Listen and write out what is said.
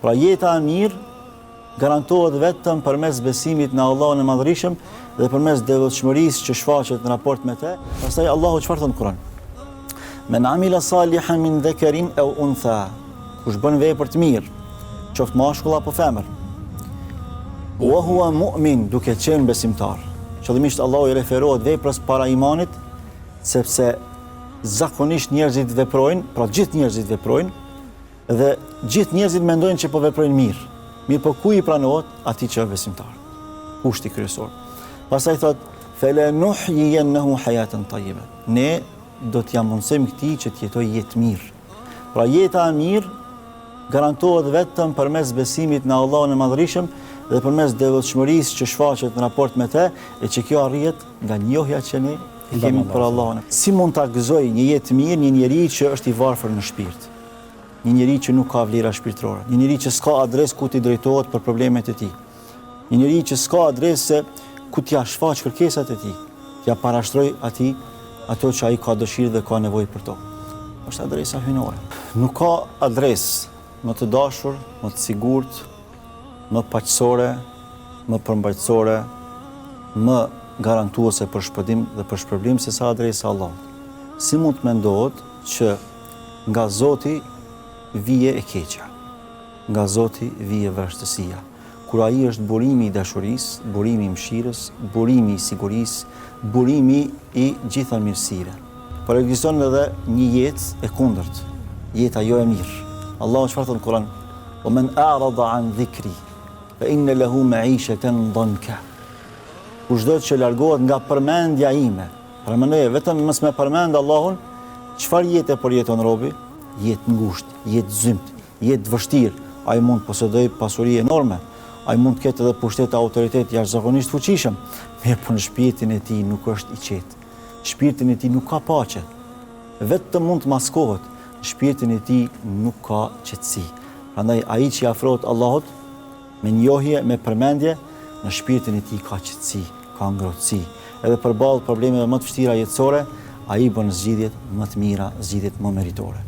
Pra jeta e mirë garantohet vetëm përmes besimit në Allahun e Madhërishëm dhe përmes devotshmërisë që shfaqet në raport me të. Pastaj Allahu çfarë thotë në Kur'an? Men amila salihan min dhakarin aw untha. Kush bën vepër të mirë, qoftë mashkull apo femër. Wa huwa mu'min, duke qenë besimtar. Qëllimisht Allahu i referohet veprës para imanit, sepse zakonisht njerëzit veprojnë, pra gjithë njerëzit veprojnë, Dhe gjithë njerëzit mendojnë që po veprojnë mirë. Mirëpo ku i pranohet atij që është besimtar. Kushti kryesor. Pastaj thotë felenuhjijennehu hajaten tajjibe. Ne do t'ia mundësojmë këtij që të jetojë jetë të mirë. Pra jeta e mirë garantohet vetëm përmes besimit në Allahun e Madhërishëm dhe përmes devotshmërisë që shfaqet në raport me të, e që kjo arrihet nga njohja që ne e kemi për Allahun. Si mund ta gëzojë një jetë të mirë një njeri që është i varfër në shpirt? Një njeri që nuk ka vlera shpirtërore, një njeri që s'ka adresë ku t'i drejtohet për problemet e tij, një njeri që s'ka adresë se ku t'ia shfaqë kërkesat e tij, t'ia parashtrojë atij ato që ai ka dëshirë dhe ka nevojë për to. Është adresa hyjnore. Nuk ka adresë më të dashur, më të sigurt, më paqësore, më përmbajtësore, më garantuese për shpëtim dhe për shpërblim se sa adresa e Allahut. Si mund të mendohet që Nga Zoti vije e keqja, nga Zoti vije vrazhdësia. Kur Ai është burimi i dashurisë, burimi i mëshirës, burimi i sigurisë, burimi i gjitha mirësive. Por ekziston edhe një jetë e kundërt, jeta jo e mirë. Allahu çfarë thotë në Kur'an? Wa men a'rada an dhikri fa inna lahu ma'ishatan danka. Kushdo që largohet nga përmendja ime, Paramendoje, vetëm mos me përmend Allahun, çfarë jete përjeton robi? Jetë ngushtë, jetë zymtë, jetë të vështirë. Ai mund të posedojë pasuri enorme, ai mund të ketë edhe pushtet e autoritet jashtëzakonisht fuqishëm, mirëpo në shpirtin e tij nuk është i qetë. Në shpirtin e tij nuk ka paqe. Vetëm mund të maskohet, në shpirtin e tij nuk ka qetësi. Prandaj ai që i afrohet Allahut me njohje, me përmendje, në shpirtin e tij ka qetësi. ka ngrohtësi. Edhe përballë problemeve më të vështira jetësore, ai bën zgjidhjet më të mira, zgjidhjet më meritore.